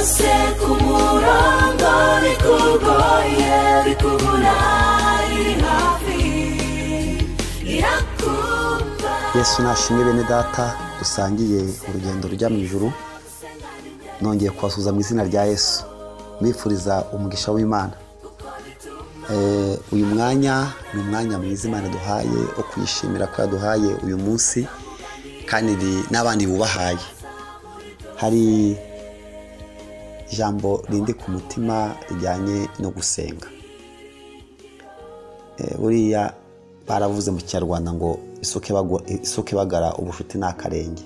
Byose ku murongo bikugoye bikubura iri hafi irakumva. Yesu nashimwe. Bene data dusangiye urugendo rujya mu ijuru, nongeye kubasuhuza mu izina rya Yesu, mbifuriza umugisha w'Imana. Uyu mwanya ni umwanya mwiza Imana duhaye wo kuyishimira ko yaduhaye uyu munsi, kandi n'abandi bubahaye. Hari ijambo rindi ku mutima rijyanye no gusenga. Buriya baravuze mu Kinyarwanda ngo isuka ibagara ubushuti ni akarenge.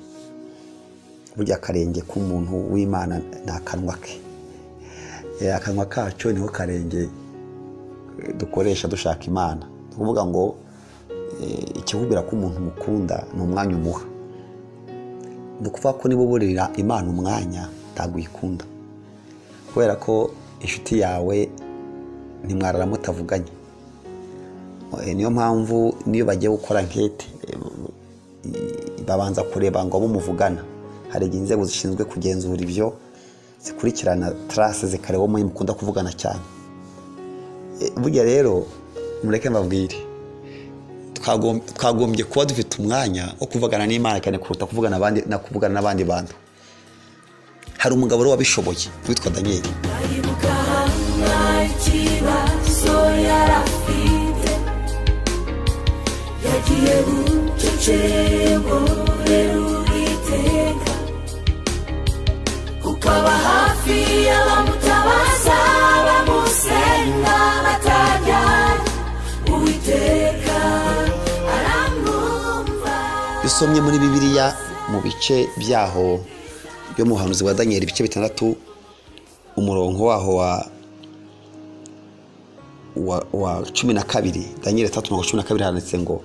Burya akarenge k'umuntu w'Imana ni akanwa ke. Akanwa kacu niho karenge dukoresha dushaka Imana. Ni ukuvuga ngo ikikubwira ko umuntu mukunda ni umwanya umuha. Ni ukuvuga ko niba uburira Imana umwanya ntabwo uyikunda, kubera ko inshuti yawe ntimwarara mutavuganye. Niyo mpamvu niyo bagiye gukora ankete babanza kureba ngo abo muvugana. Hari igihe inzego zishinzwe kugenzura ibyo zikurikirana trace zikareba uwo mukunda kuvugana cyane. Burya rero mureke mbabwire, twagombye kuba dufite umwanya wo kuvugana n'Imana cyane kuruta kuvugana abandi na kuvugana n'abandi bantu. Hari umugabo rero wabishoboye witwa Daniel. Aribuka Hana ikibazo yarafite, yagiye bucece ngo rero Uwiteka, kuko aba hafi y'abamutabaza bamusenga batajyanye, Uwiteka aramwumva. Usomye muri Bibiliya mu bice byaho byo mu buhanuzi bwa Daniel ibice 6 umurongo waho wa 12, Daniel 3:12 handitse ngo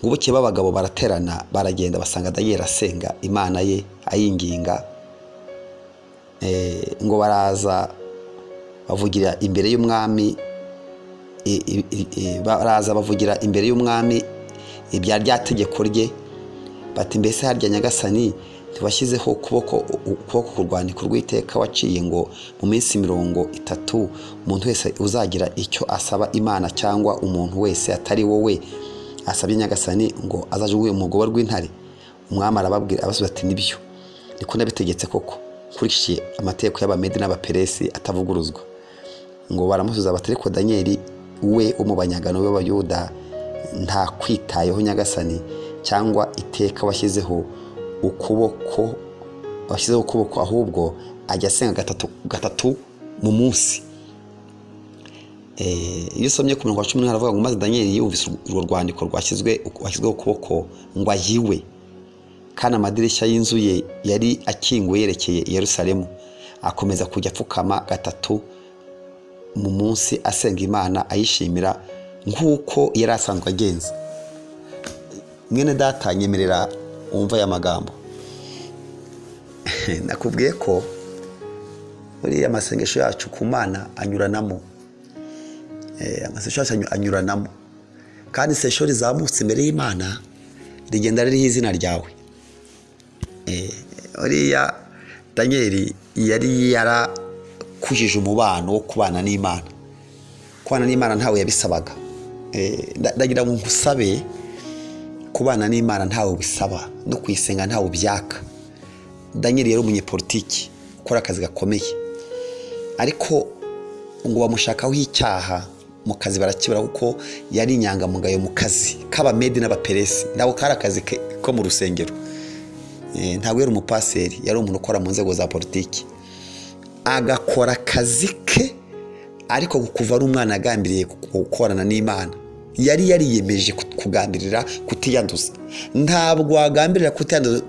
ngo buke b'abagabo baraterana baragenda basanga Daniel asenga Imana ye ayinginga. Ngo baraza bavugira imbere y'umwami, baraza bavugira imbere y'umwami ibya rya tegeko rye, bati mbese harya Nyagasani ntibashyizeho ukuboko ku rwandiko rw'iteka waciye ngo mu minsi 30 umuntu wese uzagira icyo asaba Imana cyangwa umuntu wese atari wowe asabye Nyagasani ngo azajugunywe mu rwobo rw'intare. Umwami arababwira abasubiza ati nibyo, niko nabitegetse koko nkurikije amategeko y'Abamedi n'Abaperesi atavuguruzwa. Ngo baramusubiza bati ariko Daniel we wo mu banyagano b'Abayuda nta kwitayeho Nyagasani cyangwa iteka washyizeho ukuboko, washyizeho ukuboko, ahubwo ajya asenga gatatu mu munsi. Iyo usomye ku murongo wa 10 haravuga ngo maze Daniel yumvise urwo rwandiko rwashyizweho ukuboko ngo ayiwe, kandi amadirishya y'inzu ye yari akinguye yerekeye i Yerusalemu, akomeza kujya apfukama gatatu mu munsi asenga Imana ayishimira nk'uko yari asanzwe agenza. Mwene data nyemerera wumva aya magambo. Nakubwiye ko buriya amasengesho yacu ku Mana anyuranamo. Amasengesho yacu anyuranamo, kandi isengesho rizamutse imbere y'Imana rigenda ririho izina ryawe. Uriya Daniel yari yarakujije umubano wo kubana n'Imana. Kubana n'Imana ntawe yabisabaga. Ndagira ngo nkusabe, kubana n'Imana ntawe bisaba, no kuyisenga ntawe byaka. Daniel yari umunyepolitiki ukora akazi gakomeye, ariko ngo bamushakaho icyaha mu kazi barakibura, kuko yari inyangamugayo mu kazi k'Abamedi n'Abaperesi. Ntabwo kari akazi ko mu rusengero. Ntabwo yari umupaseri, yari umuntu ukora mu nzego za politiki, agakora akazi ke, ariko kuva ari umwana agambiriye gukorana n'Imana. Yari yariyemeje kugambirira kutiyanduza. Ntabwo wagambirira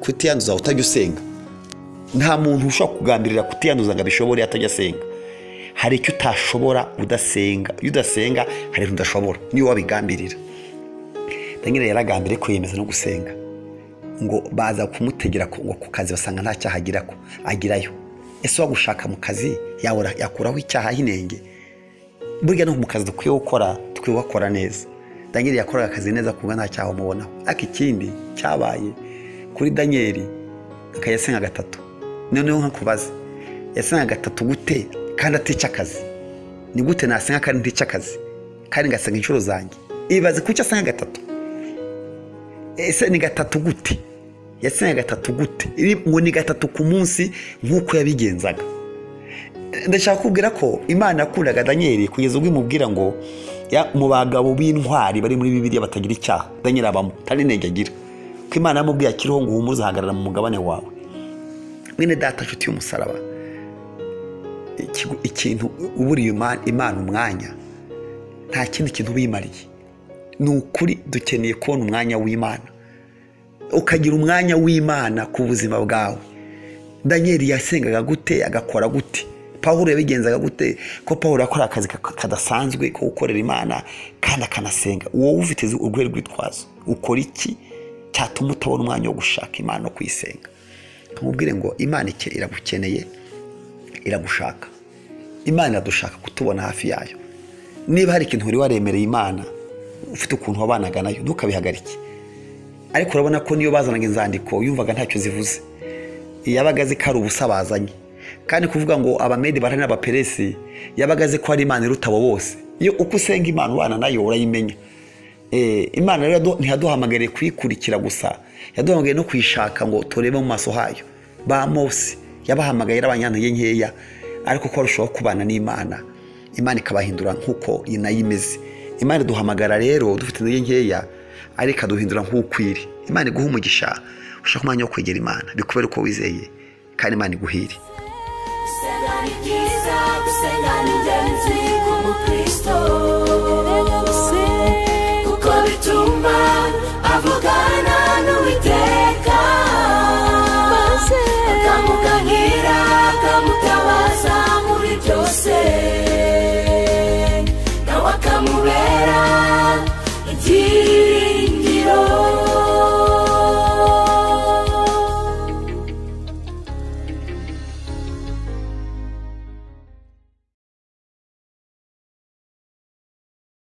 kutiyanduza utajya usenga. Nta muntu ushobora kugambirira kutiyanduza ngo abishobore atajya asenga. Hari icyo utashobora udasenga. Iyo udasenga hari ibintu udashobora niyo wabigambirira. Daniel yaragambiriye kwiyemeza no gusenga. Ngo baza kumutegera ngo ku kazi basanga nta cyaha agira ko agirayo. Ese wagushaka mu kazi yakuraho icyaha hinenge? Burya no mu kazi dukwiye gukora, dukwiye gukora neza. Daniel yakoraga akazi neza kuko nta cyaha umubonaho. Ariko ikindi cyabaye kuri Daniel akayasenga gatatu. Noneho nkakubaze, Yasengaga gatatu gute kandi atica akazi? Ni gute nasenga kandi ntica akazi kandi ngasenga inshuro zanjye? Ibaze kuki asenga gatatu. Ese ni gatatu gute? Yasenga gatatu gute? Ngo ni gatatu ku munsi nk'uko yabigenzaga. Ndashaka kubwira ko Imana yakundaga Daniel kugeza ubwo imubwira ngo mu bagabo b'intwari bari muri Bibiliya batagira icyaha, Daniel abamo, kandi intege agira. Ko Imana yamubwiye akiriho ngo uhumuze uhagarara mu mugabane wawe. Mwene data nshuti y'umusaraba, ikintu uburiye Imana umwanya, nta kindi kintu ubimariye. Ni ukuri dukeneye kubona umwanya w'Imana, ukagira umwanya w'Imana ku buzima bwawe. Daniel yasengaga gute, agakora gute? Pawulo yabigenzaga gute? Ko Pawulo yakora akazi kadasanzwe ko gukorera Imana kandi akanasenga. Wowe ufite urwego rwitwazo, ukora iki cyatuma utabona umwanya wo gushaka Imana no kuyisenga? Nkamubwire ngo Imana iragukeneye, iragushaka. Imana iradushaka kutubona hafi yayo. Niba hari ikintu wari waremereye Imana, ufite ukuntu wabanaga nayo, ntukabihagarike. Ariko urabona ko niyo bazanaga inzandiko yumvaga ntacyo zivuze, yabaga azi ko ari ubusa bazanye. Kandi kuvuga ngo Abamedi barahari n'Abaperesi, yabaga azi ko ari Imana iruta abo bose. Iyo uko usenga Imana ubana nayo urayimenya. Imana rero ntiyaduhamagariye kuyikurikira gusa, yaduhamagariye no kuyishaka ngo turebe mu maso hayo. Ba Mose yabahamagaye abanyantege nkeya, ariko ko barushaho kubana n'Imana, Imana ikabahindura nk'uko nayo imeze. Imana iduhamagara rero dufite intege nkeya, ariko ikaduhindura nk'uko iri. Imana iguha umugisha, ushaka umwanya wo kwegera Imana, bikubere uko wizeye, kandi Imana iguhire. Gusenga ni byiza, gusenga ni ingenzi.